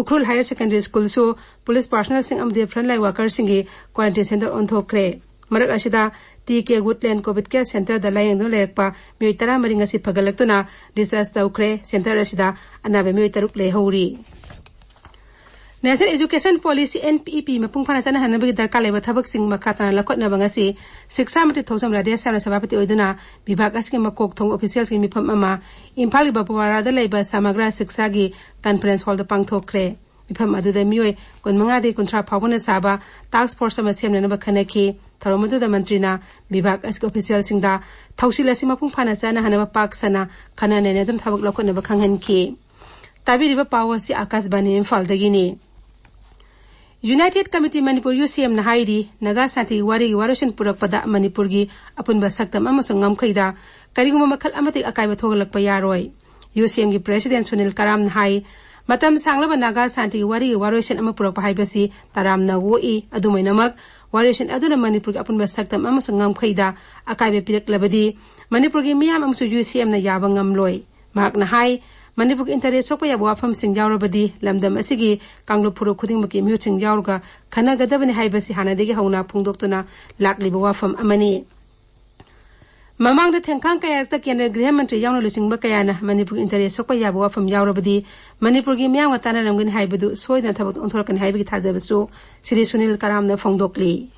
ꯎꯈ꯭ꯔꯨꯜ ꯍꯥꯌꯔ ꯁꯦꯀꯦꯟꯗꯔꯤ ꯁ꯭ꯀꯨꯜꯁꯨ ꯄꯨꯂꯤꯁ ꯄꯥꯔꯁꯣꯅꯦꯜꯁꯤꯡ ꯑꯃꯗꯤ ꯐ꯭ꯔꯟꯠꯂꯥꯏꯟ ꯋꯥꯔꯀꯔꯁꯤꯡꯒꯤ ꯀ꯭ꯋꯥꯔꯦꯟꯇꯤꯟ ꯁꯦꯟꯇꯔ ꯑꯣꯟꯊꯣꯛꯈ꯭ꯔꯦ꯫ ꯃꯔꯛ ꯑꯁꯤꯗ ꯇꯤ ꯀꯦ ꯋꯨꯗꯂꯦꯟ ꯀꯣꯚꯤꯗ ꯀꯦꯌꯔ ꯁꯦꯟꯇꯔꯗ ꯂꯥꯌꯦꯡꯗꯨꯅ ꯂꯩꯔꯛꯄ ꯃꯤꯑꯣꯏ ꯇꯔꯥꯃꯔꯤ ꯉꯁꯤ ꯐꯒꯠꯂꯛꯇꯨꯅ ꯗꯤꯁꯆꯥꯔꯖ ꯇꯧꯈ꯭ꯔꯦ꯫ ꯁꯦꯟꯇꯔ ꯑꯁꯤꯗ ꯑꯅꯥꯕ ꯃꯤꯑꯣꯏ ꯇꯔꯨꯛ ꯂꯩꯍꯧꯔꯤ꯫ National education policy, N E P, ꯃꯄꯨꯡ ꯐꯥꯅ ꯆꯠꯅꯍꯟꯅꯕꯒꯤ ꯗꯔꯀꯥꯔ ꯂꯩꯕ ꯊꯕꯛꯁꯤꯡ ꯃꯈꯥ ꯇꯥꯅ ꯂꯧꯈꯠꯅꯕ ꯉꯁꯤ ꯁꯤꯛꯁꯥ ꯃꯟꯇ꯭ꯔꯤ ꯊꯣꯡꯖꯝ ꯔꯥꯙꯦꯁ꯭ꯌꯥꯝꯅ ꯁꯚꯥꯄꯇꯤ ꯑꯣꯏꯗꯨꯅ ꯕꯤꯚꯥꯒ ꯑꯁꯤꯒꯤ ꯃꯀꯣꯛ ꯊꯣꯡꯕ ꯑꯣꯐꯤꯁꯤꯌꯦꯜꯁꯤꯡꯒꯤ ꯃꯤꯐꯝ ꯑꯃ ꯏꯝꯐꯥꯜꯒꯤ ꯕꯄꯋꯥꯔꯥꯗ ꯂꯩꯕ ꯁꯃꯒ꯭ꯔꯥ ꯁꯤꯛꯁꯥꯒꯤ ꯀꯟꯐꯔꯦꯟꯁ ꯍꯣꯜꯗ ꯄꯥꯡꯊꯣꯛꯈ꯭ꯔꯦ꯫ ꯃꯤꯐꯝ ꯑꯗꯨꯗ ꯃꯤꯑꯣꯏ ꯀꯨꯟꯃꯉꯥꯗꯒꯤ ꯀꯨꯟꯊ꯭ꯔꯥ ꯐꯥꯎꯕꯅ ꯁꯥꯕ ꯇꯥꯁꯛ ꯐꯣꯔꯁ ꯑꯃ ꯁꯦꯝꯅꯅꯕ ꯈꯟꯅꯈꯤ꯫ ꯊꯧꯔꯝ ꯑꯗꯨꯗ ꯃꯟꯇ꯭ꯔꯤꯅ ꯕꯤꯚꯥꯒ ꯑꯁꯤꯒꯤ ꯑꯣꯐꯤꯁꯤꯌꯦꯜꯁꯤꯡꯗ ꯊꯧꯁꯤꯜ ꯑꯁꯤ ꯃꯄꯨꯡ ꯐꯥꯅ ꯆꯠꯅꯍꯟꯅꯕ ꯄꯥꯛ ꯁꯟꯅ ꯈꯟꯅ ꯅꯩꯅꯗꯨꯅ ꯊꯕꯛ ꯂꯧꯈꯠꯅꯕ ꯈꯪꯍꯟꯈꯤ꯫ ꯇꯥꯕꯤꯔꯤꯕ ꯄꯥꯎ ꯑꯁꯤ ꯑꯥꯀꯥꯁꯕꯥꯅꯤ ꯏꯝꯐꯥꯜꯗꯒꯤꯅꯤ꯫ ꯌꯨꯅꯥꯏꯇꯦꯗ ꯀꯃꯤꯇꯤ ꯃꯅꯤꯄꯨꯔ, ꯌꯨ ꯁꯤ ꯑꯦꯝꯅ ꯍꯥꯏꯔꯤ, ꯅꯥꯒꯥ ꯁꯥꯟꯇꯤꯒꯤ ꯋꯥꯔꯤꯒꯤ ꯋꯥꯔꯣꯏꯁꯤꯟ ꯄꯨꯔꯛꯄꯗ ꯃꯅꯤꯄꯨꯔꯒꯤ ꯑꯄꯨꯟꯕ ꯁꯛꯇꯝ ꯑꯃꯁꯨꯡ ꯉꯝꯈꯩꯗ ꯀꯔꯤꯒꯨꯝꯕ ꯃꯈꯜ ꯑꯃꯠꯇꯒꯤ ꯑꯀꯥꯏꯕ ꯊꯣꯛꯍꯜꯂꯛꯄ ꯌꯥꯔꯣꯏ꯫ ꯌꯨ ꯁꯤ ꯑꯦꯝꯒꯤ ꯄ꯭ꯔꯦꯁꯤꯗꯦꯟꯠ ꯁꯨꯅꯤꯜ ꯀꯔꯥꯝꯅ ꯍꯥꯏ, ꯃꯇꯝ ꯁꯥꯡꯂꯕ ꯅꯥꯒꯥ ꯁꯥꯟꯇꯤꯒꯤ ꯋꯥꯔꯤꯒꯤ ꯋꯥꯔꯣꯏꯁꯤꯟ ꯑꯃ ꯄꯨꯔꯛꯄ ꯍꯥꯏꯕꯁꯤ ꯇꯔꯥꯝꯅ ꯑꯣꯛꯏ꯫ ꯑꯗꯨꯃꯥꯏꯅꯃꯛ, ꯋꯥꯔꯣꯏꯁꯤꯟ ꯑꯗꯨꯅ ꯃꯅꯤꯄꯨꯔꯒꯤ ꯑꯄꯨꯟꯕ ꯁꯛꯇꯝ ꯑꯃꯁꯨꯡ ꯉꯝꯈꯩꯗ ꯑꯀꯥꯏꯕ ꯄꯤꯔꯛꯂꯕꯗꯤ ꯃꯅꯤꯄꯨꯔꯒꯤ ꯃꯤꯌꯥꯝ ꯑꯃꯁꯨꯡ ꯌꯨ ꯁꯤ ꯑꯦꯝꯅ ꯌꯥꯕ ꯉꯝꯂꯣꯏ꯫ ꯃꯍꯥꯛꯅ ꯍꯥꯏ, ꯃꯅꯤꯄꯨꯔꯒꯤ ꯏꯟꯇꯔꯦꯁ ꯁꯣꯛꯄ ꯌꯥꯕ ꯋꯥꯐꯝꯁꯤꯡ ꯌꯥꯎꯔꯕꯗꯤ ꯂꯝꯗꯝ ꯑꯁꯤꯒꯤ ꯀꯥꯡꯂꯨꯞ ꯐꯨꯔꯨꯞ ꯈꯨꯗꯤꯡꯃꯛꯀꯤ ꯃꯤꯍꯨꯠꯁꯤꯡ ꯌꯥꯎꯔꯒ ꯈꯟꯅꯒꯗꯕꯅꯤ ꯍꯥꯏꯕꯁꯤ ꯍꯥꯟꯅꯗꯒꯤ ꯍꯧꯅ ꯐꯣꯡꯗꯣꯛꯇꯨꯅ ꯂꯥꯛꯂꯤꯕ ꯋꯥꯐꯝ ꯑꯃꯅꯤ꯫ ꯃꯃꯥꯡꯗ ꯊꯦꯡꯈꯥꯡ ꯀꯌꯥꯔꯛꯇ ꯀꯦꯟꯗ꯭ꯔ ꯒ꯭ꯔꯤꯍ ꯃꯟꯇ꯭ꯔꯤ ꯌꯥꯎꯅ ꯂꯨꯆꯤꯡꯕ ꯀꯌꯥꯅ ꯃꯅꯤꯄꯨꯔꯒꯤ ꯏꯟꯇꯔꯦꯁ ꯁꯣꯛꯄ ꯌꯥꯕ ꯋꯥꯐꯝ ꯌꯥꯎꯔꯕꯗꯤ ꯃꯅꯤꯄꯨꯔꯒꯤ ꯃꯤꯌꯥꯝꯒ ꯇꯥꯟꯅꯔꯝꯒꯅꯤ ꯍꯥꯏꯕꯗꯨ ꯁꯣꯏꯗꯅ ꯊꯕꯛꯇ ꯑꯣꯟꯊꯣꯔꯛꯀꯅꯤ ꯍꯥꯏꯕꯒꯤ ꯊꯥꯖꯕꯁꯨ ꯁ꯭ꯔꯤ ꯁꯨꯅꯤꯜ ꯀꯔꯥꯝꯅ ꯐꯣꯡꯗꯣꯛꯂꯤ꯫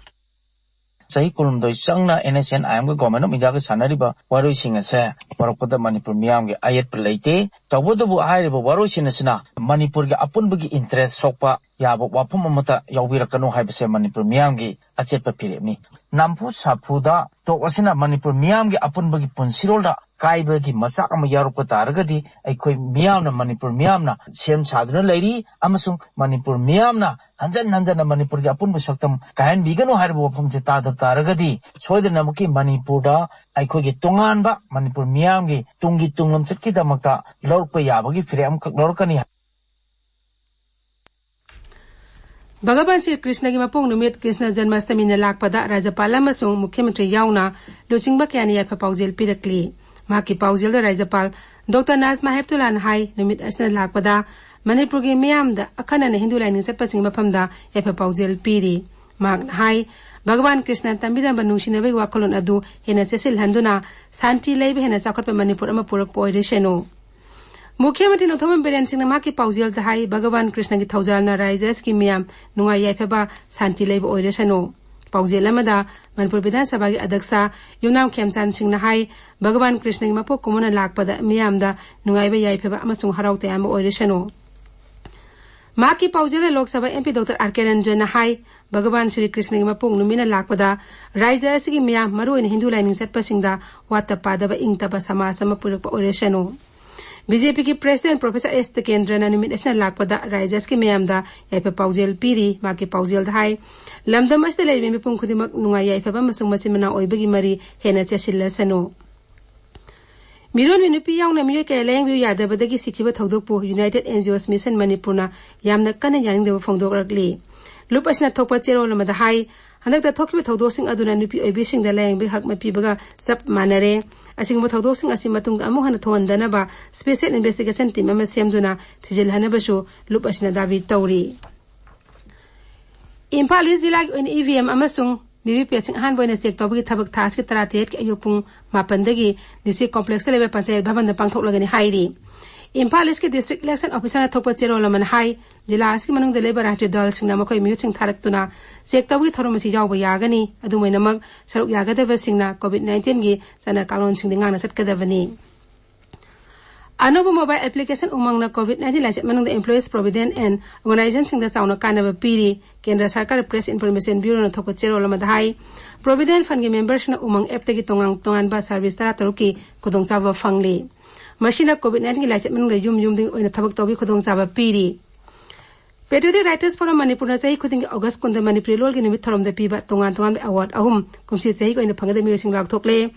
ꯆꯍꯤ ꯀꯨꯟꯍꯨꯝꯗꯣꯏ ꯆꯪꯅ ꯑꯦꯟ ꯑꯦꯁ ꯑꯦꯟ ꯑꯥꯏ ꯑꯦꯝꯒ ꯒꯣꯔꯃꯦꯟ ꯑꯣꯐ ꯏꯟꯗꯤꯌꯥꯒ ꯁꯥꯟꯅꯔꯤꯕ ꯋꯥꯔꯣꯏꯁꯤꯟ ꯑꯁꯦ ꯄꯨꯔꯛꯄꯗ ꯃꯅꯤꯄꯨꯔ ꯃꯤꯌꯥꯝꯒꯤ ꯑꯌꯦꯠꯄ ꯂꯩꯇꯦ꯫ ꯇꯧꯕꯇꯕꯨ ꯍꯥꯏꯔꯤꯕ ꯋꯥꯔꯣꯏꯁꯤꯟ ꯑꯁꯤꯅ ꯃꯅꯤꯄꯨꯔꯒꯤ ꯑꯄꯨꯟꯕꯒꯤ ꯏꯟꯇꯔꯦꯁ ꯁꯣꯛꯄ ꯌꯥꯕ ꯋꯥꯐꯝ ꯑꯃꯠꯇ ꯌꯥꯎꯕꯤꯔꯛꯀꯅꯨ ꯍꯥꯏꯕꯁꯦ ꯃꯅꯤꯄꯨꯔ ꯃꯤꯌꯥꯝꯒꯤ ꯑꯆꯦꯠꯄ ꯐꯤꯔꯦꯞꯅꯤ꯫ ꯅꯝꯐꯨ ꯁꯥꯐꯨꯗ ꯇꯣꯛ ꯑꯁꯤꯅ ꯃꯅꯤꯄꯨꯔ ꯃꯤꯌꯥꯝꯒꯤ ꯑꯄꯨꯟꯕꯒꯤ ꯄꯨꯟꯁꯤꯔꯣꯜꯗ ꯀꯥꯏꯕꯒꯤ ꯃꯆꯥꯛ ꯑꯃ ꯌꯥꯎꯔꯛꯄ ꯇꯥꯔꯒꯗꯤ ꯑꯩꯈꯣꯏ ꯃꯤꯌꯥꯝꯅ, ꯃꯅꯤꯄꯨꯔ ꯃꯤꯌꯥꯝꯅ ꯁꯦꯝ ꯁꯥꯗꯨꯅ ꯂꯩꯔꯤ ꯑꯃꯁꯨꯡ ꯃꯅꯤꯄꯨꯔ ꯃꯤꯌꯥꯝꯅ ꯍꯟꯖꯟ ꯍꯟꯖꯟꯅ ꯃꯅꯤꯄꯨꯔꯒꯤ ꯑꯄꯨꯟꯕ ꯁꯛꯇꯝ ꯀꯥꯏꯍꯟꯕꯤꯒꯅꯨ ꯍꯥꯏꯔꯤꯕ ꯋꯥꯐꯝꯁꯦ ꯇꯥꯗꯕ ꯇꯥꯔꯒꯗꯤ ꯁꯣꯏꯗꯅꯃꯛꯀꯤ ꯃꯅꯤꯄꯨꯔꯗ ꯑꯩꯈꯣꯏꯒꯤ ꯇꯣꯉꯥꯟꯕ ꯃꯅꯤꯄꯨꯔ ꯃꯤꯌꯥꯝꯒꯤ ꯇꯨꯡꯒꯤ ꯇꯨꯡꯂꯝꯆꯠꯀꯤꯗꯃꯛꯇ ꯂꯧꯔꯛꯄ ꯌꯥꯕꯒꯤ ꯐꯤꯔꯦꯞ ꯑꯃꯈꯛ ꯂꯧꯔꯛꯀꯅꯤ꯫ ꯚꯒꯋꯥꯟ ꯁ꯭ꯔꯤ ꯀ꯭ꯔꯤꯁꯅꯒꯤ ꯃꯄꯣꯛ ꯅꯨꯃꯤꯠ ꯀ꯭ꯔꯤꯁꯅ ꯖꯟꯃꯥꯁꯇꯃꯤꯅ ꯂꯥꯛꯄꯗ ꯔꯥꯖ꯭ꯌꯄꯥꯜ ꯑꯃꯁꯨꯡ ꯃꯨꯈ꯭ꯌ ꯃꯟꯇ꯭ꯔꯤ ꯌꯥꯎꯅ ꯂꯨꯆꯤꯡꯕ ꯀꯌꯥꯅ ꯌꯥꯏꯐ ꯄꯥꯎꯖꯦꯜ ꯄꯤꯔꯛꯂꯤ꯫ ꯃꯍꯥꯛꯀꯤ ꯄꯥꯎꯖꯦꯜꯗ ꯔꯥꯖ꯭ꯌꯄꯥꯜ ꯗꯣꯛꯇꯔ ꯅꯥꯖꯃꯥ ꯍꯦꯞꯇꯨꯂꯥꯅ ꯍꯥꯏ, ꯅꯨꯃꯤꯠ ꯑꯁꯤꯅ ꯂꯥꯛꯄꯗ ꯃꯅꯤꯄꯨꯔꯒꯤ ꯃꯤꯌꯥꯝꯗ ꯑꯈꯟꯅꯅ ꯍꯤꯟꯗꯨ ꯂꯥꯏꯅꯤꯡ ꯆꯠꯄꯁꯤꯡꯒꯤ ꯃꯐꯝꯗ ꯌꯥꯏꯐ ꯄꯥꯎꯖꯦꯜ ꯄꯤꯔꯤ꯫ ꯃꯍꯥꯛꯅ ꯍꯥꯏ, ꯚꯒꯋꯥꯟ ꯀ꯭ꯔꯤꯁꯅꯅ ꯇꯝꯕꯤꯔꯝꯕ ꯅꯨꯡꯁꯤꯅꯕꯒꯤ ꯋꯥꯈꯜꯂꯣꯟ ꯑꯗꯨ ꯍꯦꯟꯅ ꯆꯦꯠꯁꯤꯜꯍꯟꯗꯨꯅ ꯁꯥꯟꯇꯤ ꯂꯩꯕ ꯍꯦꯟꯅ ꯆꯥꯎꯈꯠꯄ ꯃꯅꯤꯄꯨꯔ ꯑꯃ ꯄꯨꯔꯛꯄ ꯑꯣꯏꯔꯁꯅꯨ꯫ ꯃꯨꯈ꯭ꯌ ꯃꯟꯇ꯭ꯔꯤ ꯅꯣꯡꯊꯣꯝꯕꯝ ꯕꯤꯔꯦꯟ ꯁꯤꯡꯅ ꯃꯍꯥꯛꯀꯤ ꯄꯥꯎꯖꯦꯜꯗ ꯍꯥꯏ, ꯚꯒꯋꯥꯟ ꯀ꯭ꯔꯤꯁꯅꯒꯤ ꯊꯧꯖꯥꯜꯅ ꯔꯥꯏꯖ꯭ꯌ ꯑꯁꯤꯒꯤ ꯃꯤꯌꯥꯝ ꯅꯨꯡꯉꯥꯏ ꯌꯥꯏꯐꯕ, ꯁꯥꯟꯇꯤ ꯂꯩꯕ ꯑꯣꯏꯔꯁꯅꯨ꯫ ꯄꯥꯎꯖꯦꯜ ꯑꯃꯗ ꯃꯅꯤꯄꯨꯔ ꯕꯤꯙꯥꯟ ꯁꯚꯥꯒꯤ ꯑꯗ꯭ꯌꯛꯁ ꯌꯨꯝꯅꯥꯝ ꯈꯦꯝꯆꯥꯟ ꯁꯤꯡꯅ ꯍꯥꯏ, ꯚꯒꯋꯥꯟ ꯀ꯭ꯔꯤꯁꯅꯒꯤ ꯃꯄꯣꯛ ꯀꯨꯝꯑꯣꯟꯅ ꯂꯥꯛꯄꯗ ꯃꯤꯌꯥꯝꯗ ꯅꯨꯡꯉꯥꯏꯕ ꯌꯥꯏꯐꯕ ꯑꯃꯁꯨꯡ ꯍꯔꯥꯎ ꯇꯌꯥꯝꯕ ꯑꯣꯏꯔꯁꯅꯨ꯫ ꯃꯍꯥꯛꯀꯤ ꯄꯥꯎꯖꯦꯜꯗ Lok Sabha M P doctor R ꯀꯦ ꯔꯟꯖꯟꯅ ꯍꯥꯏ, ꯚꯒꯋꯥꯟ ꯁ꯭ꯔꯤ ꯀ꯭ꯔꯤꯁꯅꯒꯤ ꯃꯄꯣꯛ ꯅꯨꯃꯤꯠꯅ ꯂꯥꯛꯄꯗ ꯔꯥꯏꯖ꯭ꯌ ꯑꯁꯤꯒꯤ ꯃꯤꯌꯥꯝ, ꯃꯔꯨꯑꯣꯏꯅ ꯍꯤꯟꯗꯨ ꯂꯥꯏꯅꯤꯡ ꯆꯠꯄꯁꯤꯡꯗ ꯋꯥꯠꯇ ꯄꯥꯗꯕ ꯏꯪ ꯇꯞꯄ ꯁꯃꯥꯖ ꯑꯃ ꯄꯨꯔꯛꯄ ꯑꯣꯏꯔꯁꯅꯨ꯫ ꯕꯤ ꯖꯦ ꯄꯤꯒꯤ ꯄ꯭ꯔꯦꯁꯤꯗꯦꯟꯠ ꯄ꯭ꯔꯣꯐꯦꯁꯔ ꯑꯦꯁ ꯇꯤꯀꯦꯟꯗ꯭ꯔꯅ ꯅꯨꯃꯤꯠ ꯑꯁꯤꯅ ꯂꯥꯛꯄꯗ ꯔꯥꯏꯖ꯭ꯌ ꯑꯁꯤꯒꯤ ꯃꯤꯌꯥꯝꯗ ꯌꯥꯏꯐ ꯄꯥꯎꯖꯦꯜ ꯄꯤꯔꯤ꯫ ꯃꯍꯥꯛꯀꯤ ꯄꯥꯎꯖꯦꯜꯗ ꯍꯥꯏ, ꯂꯝꯗꯝ ꯑꯁꯤꯗ ꯂꯩꯔꯤꯕ ꯃꯤꯄꯨꯝ ꯈꯨꯗꯤꯡꯃꯛ ꯅꯨꯡꯉꯥꯏ ꯌꯥꯏꯐꯕ ꯑꯃꯁꯨꯡ ꯃꯆꯤꯟ ꯃꯅꯥꯎ ꯑꯣꯏꯕꯒꯤ ꯃꯔꯤ ꯍꯦꯟꯅ ꯆꯦꯠꯁꯤꯜꯂꯁꯅꯨ꯫ ꯃꯤꯔꯣꯟꯕꯤ ꯅꯨꯄꯤ ꯌꯥꯎꯅ ꯃꯤꯑꯣꯏ ꯀꯌꯥ ꯂꯥꯌꯦꯡꯕꯤꯌꯨ ꯌꯥꯗꯕꯗꯒꯤ ꯁꯤꯈꯤꯕ ꯊꯧꯗꯣꯛꯄꯨ United N G Os Mission ꯃꯅꯤꯄꯨꯔꯅ ꯌꯥꯝꯅ ꯀꯟꯅ ꯌꯥꯅꯤꯡꯗꯕ ꯐꯣꯡꯗꯣꯛꯂꯛꯂꯤ꯫ ꯂꯨꯞ ꯑꯁꯤꯅ ꯊꯣꯛꯄ ꯆꯦꯔꯣꯜ ꯑꯃꯗ ꯍꯥꯏ, ꯍꯟꯗꯛꯇ ꯊꯣꯛꯈꯤꯕ ꯊꯧꯗꯣꯛꯁꯤꯡ ꯑꯗꯨꯅ ꯅꯨꯄꯤ ꯑꯣꯏꯕꯤꯁꯤꯡꯗ ꯂꯥꯌꯦꯡꯕꯒꯤ ꯍꯛ ꯃꯄꯤꯕꯒ ꯆꯞ ꯃꯥꯟꯅꯔꯦ꯫ ꯑꯁꯤꯒꯨꯝꯕ ꯊꯧꯗꯣꯛꯁꯤꯡ ꯑꯁꯤ ꯃꯇꯨꯡꯗ ꯑꯃꯨꯛ ꯍꯟꯅ ꯊꯣꯛꯍꯟꯗꯅꯕ special investigation team ꯑꯃ ꯁꯦꯝꯗꯨꯅ ꯊꯤꯖꯤꯜꯍꯟꯅꯕꯁꯨ ꯂꯨꯞ ꯑꯁꯤꯅ ꯗꯥꯕꯤ ꯇꯧꯔꯤ꯫ ꯏꯝꯐꯥꯜ ꯏꯁ ꯖꯤꯂꯥꯒꯤ ꯑꯣꯏꯅ ꯏ ꯚꯤ ꯑꯦꯝ ꯑꯃꯁꯨꯡ ꯚꯤ ꯚꯤ ꯄꯦꯠꯁꯤꯡ ꯑꯍꯥꯟꯕ ꯑꯣꯏꯅ ꯆꯦꯛ ꯇꯧꯕꯒꯤ ꯊꯕꯛ ꯊꯥ ꯑꯁꯤꯒꯤ ꯇꯔꯥꯇꯔꯦꯠꯀꯤ ꯑꯌꯨꯛ ꯄꯨꯡ ꯃꯥꯄꯟꯗꯒꯤ ꯗꯤ ꯁꯤ ꯀꯣꯝꯄ꯭ꯂꯦꯛꯁꯇ ꯂꯩꯕ ꯄꯟꯆꯥꯌꯠ ꯚꯕꯟꯗ ꯄꯥꯡꯊꯣꯛꯂꯒꯅꯤ ꯍꯥꯏꯔꯤ꯫ ꯏꯝꯐꯥꯜ ꯏꯁꯀꯤ ꯗꯤꯁꯇ꯭ꯔꯤꯛ ꯏꯂꯦꯛꯁꯟ ꯑꯣꯐꯤꯁꯥꯔꯅ ꯊꯣꯛꯄ ꯆꯦꯔꯣꯜ ꯑꯃꯅ ꯍꯥꯏ, ꯖꯤꯂꯥ ꯑꯁꯤꯒꯤ ꯃꯅꯨꯡꯗ ꯂꯩꯕ ꯔꯥꯖ꯭ꯌ ꯗꯜꯁꯤꯡꯅ ꯃꯈꯣꯏ ꯃꯤꯍꯨꯠꯁꯤꯡ ꯊꯥꯔꯛꯇꯨꯅ ꯆꯦꯛ ꯇꯧꯕꯒꯤ ꯊꯧꯔꯝ ꯑꯁꯤ ꯌꯥꯎꯕ ꯌꯥꯒꯅꯤ꯫ ꯑꯗꯨꯝ ꯑꯣꯏꯅꯃꯛ, ꯁꯔꯨꯛ ꯌꯥꯒꯗꯕꯁꯤꯡꯅ ꯀꯣꯚꯤꯗ ꯅꯥꯏꯟꯇꯤꯟꯒꯤ ꯆꯠꯅ ꯀꯥꯡꯂꯣꯟꯁꯤꯡꯗꯤ ꯉꯥꯛꯅ ꯆꯠꯀꯗꯕꯅꯤ꯫ ꯑꯅꯧꯕ ꯃꯣꯕꯥꯏꯜ ꯑꯦꯄ꯭ꯂꯤꯀꯦꯁꯟ ꯎꯃꯪꯅ ꯀꯣꯚꯤꯗ ꯅꯥꯏꯟꯇꯤꯟ ꯂꯥꯏꯆꯠ ꯃꯅꯨꯡꯗ employees provident and organizationꯁꯤꯡꯗ ꯆꯥꯎꯅ ꯀꯥꯟꯅꯕ ꯄꯤꯔꯤ꯫ ꯀꯦꯟꯗ꯭ꯔ ꯁꯔꯀꯥꯔ ꯄ꯭ꯔꯦꯁ ꯏꯟꯐꯣꯔꯃꯦꯁꯟ ꯕ꯭ꯌꯨꯔꯣꯅ ꯊꯣꯛꯄ ꯆꯦꯔꯣꯜ ꯑꯃꯗ ꯍꯥꯏ, ꯄ꯭ꯔꯣꯚꯤꯗꯦꯟꯠ ꯐꯟꯒꯤ ꯃꯦꯝꯕꯔꯁꯤꯡꯅ ꯎꯃꯪ ꯑꯦꯞꯇꯒꯤ ꯇꯣꯉꯥꯟ ꯇꯣꯉꯥꯟꯕ ꯁꯔꯚꯤꯁ ꯇꯔꯥꯇꯔꯨꯛꯀꯤ ꯈꯨꯗꯣꯡꯆꯥꯕ ꯐꯪꯂꯤ꯫ ꯃꯁꯤꯅ ꯀꯣꯚꯤꯗ ꯅꯥꯏꯟꯇꯤꯟꯒꯤ ꯂꯥꯏꯆꯠ ꯃꯅꯨꯡꯗ ꯌꯨꯝ ꯌꯨꯝꯗꯒꯤ ꯑꯣꯏꯅ ꯊꯕꯛ ꯇꯧꯕꯒꯤ ꯈꯨꯗꯣꯡꯆꯥꯕ ꯄꯤꯔꯤ꯫ Patriotic Writers Forum ꯃꯅꯤꯄꯨꯔꯅ ꯆꯍꯤ ꯈꯨꯗꯤꯡꯒꯤ ꯑꯣꯒꯁ ꯀꯨꯟꯗ ꯃꯅꯤꯄꯨꯔꯤ ꯂꯣꯜꯒꯤ ꯅꯨꯃꯤꯠ ꯊꯧꯔꯝꯗ ꯄꯤꯕ ꯇꯣꯉꯥꯟ ꯇꯣꯉꯥꯟꯕ ꯑꯦꯋꯥꯔꯗ ꯑꯍꯨꯝ ꯀꯨꯝꯁꯤ ꯆꯍꯤꯒꯤ ꯑꯣꯏꯅ ꯐꯪꯒꯗꯕ ꯃꯤꯑꯣꯏꯁꯤꯡ ꯂꯥꯎꯊꯣꯛꯂꯦ꯫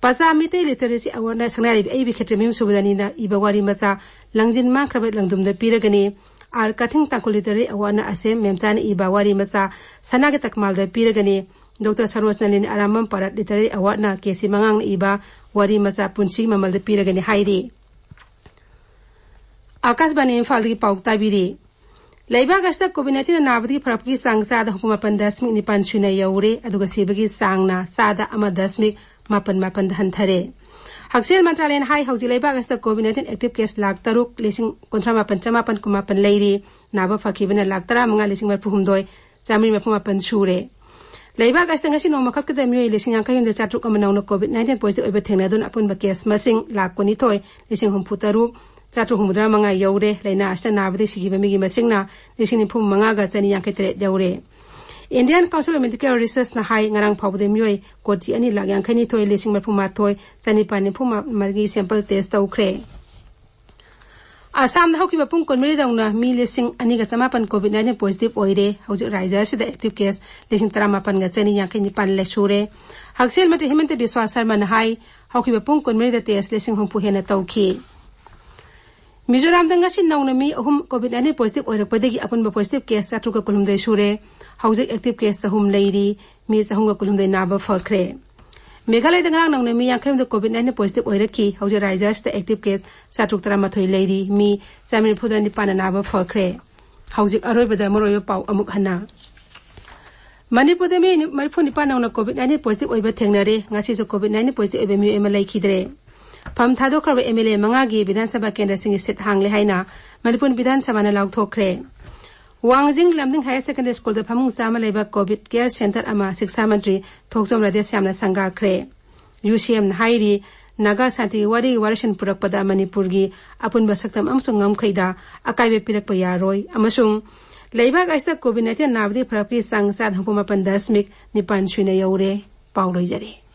ꯄꯆꯥ ꯃꯤꯇꯩ ꯂꯤꯇꯔꯦꯁꯤ ꯑꯦꯋꯥꯔꯗꯅ ꯁꯪꯅꯥꯏꯔꯤꯕꯤ ꯑꯏꯕꯤ ꯈꯦꯇ꯭ꯔꯤꯃꯌꯨꯝ ꯁꯨꯕꯗꯅꯤꯅ ꯏꯕ ꯋꯥꯔꯤ ꯃꯆꯥ ꯂꯪꯖꯤꯟ ꯃꯥꯡꯈ꯭ꯔꯕ ꯂꯪꯗꯨꯝꯗ ꯄꯤꯔꯒꯅꯤ꯫ ꯑꯥꯔ ꯀꯊꯤꯡ ꯇꯥꯡꯈꯨꯜ ꯂꯤꯇꯔꯦꯔꯤ ꯑꯦꯋꯥꯔꯗꯅ ꯑꯁꯦꯝ ꯃꯦꯝꯆꯥꯅ ꯏꯕ ꯋꯥꯔꯤ ꯃꯆꯥ ꯁꯅꯥꯒꯤ ꯇꯛꯃꯥꯜꯗ ꯄꯤꯔꯒꯅꯤ꯫ Doctor Saroj Nalini Arambam part literary ꯑꯦꯋꯥꯔꯗꯅ ꯀꯦ ꯁꯤ ꯃꯉꯥꯡꯅ ꯏꯕ ꯋꯥꯔꯤ ꯃꯆꯥ ꯄꯨꯟꯁꯤꯒꯤ ꯃꯃꯜꯗ ꯄꯤꯔꯒꯅꯤ ꯍꯥꯏꯔꯤ꯫ ꯑꯥꯀꯥꯁꯕꯥꯅꯤ ꯏꯝꯐꯥꯜꯗꯒꯤ ꯄꯥꯎ ꯇꯥꯕꯤꯔꯤ꯫ ꯂꯩꯕꯥꯛ ꯑꯁꯤꯗ ꯀꯣꯚꯤꯗ ꯅꯥꯏꯟꯇꯤꯟꯅ ꯅꯥꯕꯗꯒꯤ ꯐꯔꯛꯄꯒꯤ ꯆꯥꯡ ꯆꯥꯗ ꯍꯨꯝꯐꯨ ꯃꯥꯄꯟ ꯗꯁꯃꯤꯛ ꯅꯤꯄꯥꯟ ꯁꯨꯅ ꯌꯧꯔꯦ, ꯑꯗꯨꯒ ꯁꯤꯕꯒꯤ ꯆꯥꯡꯅ ꯆꯥꯗ ꯑꯃ ꯗꯁꯃꯤꯛ ꯃꯥꯄꯟ ꯃꯥꯄꯟꯗ ꯍꯟꯊꯔꯦ꯫ ꯍꯛꯁꯦꯜ ꯃꯟꯇ꯭ꯔꯥꯂꯌꯅ ꯍꯥꯏ, ꯍꯧꯖꯤꯛ ꯂꯩꯕꯥꯛ ꯑꯁꯤꯗ Covid nineteen active case lakh ꯇꯔꯨꯛ ꯂꯤꯁꯤꯡ ꯀꯨꯟꯊ꯭ꯔꯥ ꯃꯥꯄꯟ ꯆꯃꯥꯄꯟ ꯀꯨꯟꯃꯥꯄꯟ ꯂꯩꯔꯤ꯫ ꯅꯥꯕ ꯐꯈꯤꯕꯅ ꯂꯥꯈ ꯇꯔꯥꯃꯉꯥ ꯂꯤꯁꯤꯡ ꯃꯔꯤꯐꯨ ꯍꯨꯝꯗꯣꯏ ꯆꯥꯃꯔꯤ ꯃꯔꯤꯐꯨ ꯃꯥꯄꯟ ꯁꯨꯔꯦ꯫ ꯂꯩꯕꯥꯛ ꯑꯁꯤꯗ ꯉꯁꯤ ꯅꯣꯡꯃ ꯈꯛꯇꯗ ꯃꯤꯑꯣꯏ ꯂꯤꯁꯤꯡ ꯌꯥꯡꯈꯩ ꯍꯨꯝꯗꯣꯏ ꯆꯥꯇ꯭ꯔꯨꯛ ꯑꯃ ꯅꯧꯅ ꯀꯣꯚꯤꯗ ꯅꯥꯏꯟꯇꯤꯟ ꯄꯣꯖꯤꯇꯤꯚ ꯑꯣꯏꯕ ꯊꯦꯡꯅꯗꯨꯅ ꯑꯄꯨꯟꯕ ꯀꯦꯁ ꯃꯁꯤꯡ ꯂꯥꯈ ꯀꯨꯟꯅꯤꯊꯣꯏ ꯂꯤꯁꯤꯡ ꯍꯨꯝꯐꯨ ꯇꯔꯨꯛ ꯆꯥꯇ꯭ꯔꯨꯛ ꯍꯨꯝꯐꯨꯇꯔꯥ ꯃꯉꯥ ꯌꯧꯔꯦ꯫ ꯂꯥꯏꯅꯥ ꯑꯁꯤꯅ ꯅꯥꯕꯗꯒꯤ ꯁꯤꯈꯤꯕ ꯃꯤꯒꯤ ꯃꯁꯤꯡꯅ ꯂꯤꯁꯤꯡ ꯅꯤꯐꯨ ꯃꯉꯥꯒ ꯆꯅꯤ ꯌꯥꯡꯈꯩ ꯇꯔꯦꯠ ꯌꯧꯔꯦ꯫ Indian Council of Medical Researchꯅ ꯍꯥꯏ, ꯉꯔꯥꯡ ꯐꯥꯎꯕꯗ ꯃꯤꯑꯣꯏ ꯀꯣꯇꯤ ꯑꯅꯤ ꯂꯥꯈ ꯌꯥꯡꯈꯩ ꯅꯤꯊꯣꯏ ꯂꯤꯁꯤꯡ ꯃꯔꯤꯐꯨ ꯃꯥꯊꯣꯏ ꯆꯅꯤꯄꯥꯟ ꯅꯤꯐꯨ ꯃꯔꯤ sample test ꯇꯧꯈ꯭ꯔꯦ꯫ ꯑꯁꯥꯝꯗ ꯍꯧꯈꯤꯕ ꯄꯨꯡ ꯀꯨꯟꯃꯔꯤ ꯇꯧꯅ ꯃꯤ ꯂꯤꯁꯤꯡ ꯑꯅꯤꯒ ꯆꯃꯥꯄꯟ ꯀꯣꯚꯤꯗ ꯅꯥꯏꯟꯇꯤꯟ ꯄꯣꯖꯤꯇꯤꯚ ꯑꯣꯏꯔꯦ꯫ ꯍꯧꯖꯤꯛ ꯔꯥꯖ꯭ꯌ ꯑꯁꯤꯗ ꯑꯦꯛꯇꯤꯚ ꯀꯦꯁ ꯂꯤꯁꯤꯡ ꯇꯔꯥꯃꯥꯄꯟꯒ ꯆꯅꯤ ꯌꯥꯡꯈꯩ ꯅꯤꯄꯥꯟ ꯂꯩ ꯁꯨꯔꯦ꯫ ꯍꯛꯁꯦꯜ ꯃꯟꯇ꯭ꯔꯤ ꯍꯤꯃꯟꯇ ꯕꯤꯁ꯭ꯋꯥ ꯁꯔꯃꯅ ꯍꯥꯏ, ꯍꯧꯈꯤꯕ ꯄꯨꯡ ꯀꯨꯟꯃꯔꯤꯗ ꯇꯦꯁ ꯂꯤꯁꯤꯡ ꯍꯨꯝꯐꯨ ꯍꯦꯟꯅ ꯇꯧꯈꯤ꯫ ꯃꯤꯖꯣꯔꯥꯝꯗ ꯉꯁꯤ ꯅꯧꯅ ꯃꯤ ꯑꯍꯨꯝ ꯀꯣꯚꯤꯗ ꯅꯥꯏꯟꯇꯤꯟ ꯄꯣꯖꯤꯇꯤꯚ ꯑꯣꯏꯔꯛꯄꯗꯒꯤ ꯑꯄꯨꯟꯕ ꯄꯣꯖꯤꯇꯤꯚ ꯀꯦꯁ ꯆꯥꯇ꯭ꯔꯨꯛꯀ ꯀꯨꯟꯍꯨꯝꯗꯣꯏ ꯁꯨꯔꯦ꯫ ꯍꯧꯖꯤꯛ ꯑꯦꯛꯇꯤꯚ ꯀꯦꯁ ꯆꯍꯨꯝ ꯂꯩꯔꯤ꯫ ꯃꯤ ꯆꯍꯨꯝꯒ ꯀꯨꯟꯍꯨꯝꯗꯣꯏ ꯅꯥꯕ ꯐꯈ꯭ꯔꯦ꯫ ꯃꯦꯘꯥꯂꯌꯗ ꯉꯔꯥꯡ ꯅꯧꯅ ꯃꯤ ꯌꯥꯡꯈꯩ ꯍꯨꯝꯗꯣꯏ ꯀꯣꯚꯤꯗ ꯅꯥꯏꯟꯇꯤꯟ ꯄꯣꯖꯤꯇꯤꯚ ꯑꯣꯏꯔꯛꯈꯤ꯫ ꯍꯧꯖꯤꯛ ꯔꯥꯖ꯭ꯌ ꯑꯁꯤꯗ ꯑꯦꯛꯇꯤꯚ ꯀꯦꯁ ꯆꯥꯇ꯭ꯔꯨꯛ ꯇꯔꯥꯃꯥꯊꯣꯏ ꯂꯩꯔꯤ꯫ ꯃꯤ ꯆꯥꯃꯔꯤ ꯅꯤꯐꯨ ꯇꯔꯥ ꯅꯤꯄꯥꯟꯅ ꯅꯥꯕ ꯐꯈ꯭ꯔꯦ꯫ ꯍꯧꯖꯤꯛ ꯑꯔꯣꯏꯕꯗ ꯃꯔꯨꯑꯣꯏꯕ ꯄꯥꯎ ꯑꯃꯨꯛ ꯍꯟꯅ꯫ ꯃꯅꯤꯄꯨꯔꯗ ꯃꯤ ꯃꯔꯤꯐꯨ ꯅꯤꯄꯥꯟ ꯅꯧꯅ ꯀꯣꯚꯤꯗ ꯅꯥꯏꯟꯇꯤꯟ ꯄꯣꯖꯤꯇꯤꯚ ꯑꯣꯏꯕ ꯊꯦꯡꯅꯔꯦ꯫ ꯉꯁꯤꯁꯨ ꯀꯣꯚꯤꯗ ꯅꯥꯏꯟꯇꯤꯟ ꯄꯣꯖꯤꯇꯤꯚ ꯑꯣꯏꯕ ꯃꯤꯑꯣꯏ ꯑꯃ ꯂꯩꯈꯤꯗ꯭ꯔꯦ꯫ ꯐꯝ ꯊꯥꯗꯣꯛꯈ꯭ꯔꯕ ꯑꯦꯝ ꯑꯦꯜ ꯑꯦ ꯃꯉꯥꯒꯤ ꯕꯤꯙꯥꯟ ꯁꯚꯥ ꯀꯦꯟꯗ꯭ꯔꯁꯤꯡꯒꯤ ꯁꯤꯠ ꯍꯥꯡꯂꯦ ꯍꯥꯏꯅ ꯃꯅꯤꯄꯨꯔ ꯕꯤꯙꯥꯟ ꯁꯚꯥꯅ ꯂꯥꯎꯊꯣꯛꯈ꯭ꯔꯦ꯫ ꯋꯥꯡꯖꯤꯡ ꯂꯝꯗꯤꯡ ꯍꯥꯌꯔ ꯁꯦꯀꯦꯟꯗꯔꯤ ꯁ꯭ꯀꯨꯜꯗ ꯐꯃꯨꯡ ꯆꯥꯝꯃ ꯂꯩꯕ ꯀꯣꯚꯤꯗ ꯀꯦꯌꯔ ꯁꯦꯟꯇꯔ ꯑꯃ ꯁꯤꯛꯁꯥ ꯃꯟꯇ꯭ꯔꯤ ꯊꯣꯛꯆꯣꯝ ꯔꯥꯙꯦꯁ꯭ꯌꯥꯝꯅ ꯁꯪꯒꯥꯈ꯭ꯔꯦ꯫ ꯌꯨ ꯁꯤ ꯑꯦꯝꯅ ꯍꯥꯏꯔꯤ, ꯅꯥꯒꯥ ꯁꯥꯟꯇꯤꯒꯤ ꯋꯥꯔꯤꯒꯤ ꯋꯥꯔꯦꯞꯁꯤꯡ ꯄꯨꯔꯛꯄꯗ ꯃꯅꯤꯄꯨꯔꯒꯤ ꯑꯄꯨꯟꯕ ꯁꯛꯇꯝ ꯑꯃꯁꯨꯡ ꯉꯝꯈꯩꯗ ꯑꯀꯥꯏꯕ ꯄꯤꯔꯛꯄ ꯌꯥꯔꯣꯏ ꯑꯃꯁꯨꯡ ꯂꯩꯕꯥꯛ ꯑꯁꯤꯗ ꯀꯣꯚꯤꯗ ꯅꯥꯏꯟꯇꯤꯟ ꯅꯥꯕꯗꯒꯤ ꯐꯔꯛꯄꯒꯤ ꯆꯥꯡ ꯆꯥꯗ ꯍꯨꯝꯐꯨ ꯃꯥꯄꯟ ꯗꯁꯃꯤꯛ ꯅꯤꯄꯥꯟ ꯁꯨꯏꯅ ꯌꯧꯔꯦ꯫ ꯄꯥꯎ ꯂꯣꯏꯖꯔꯦ꯫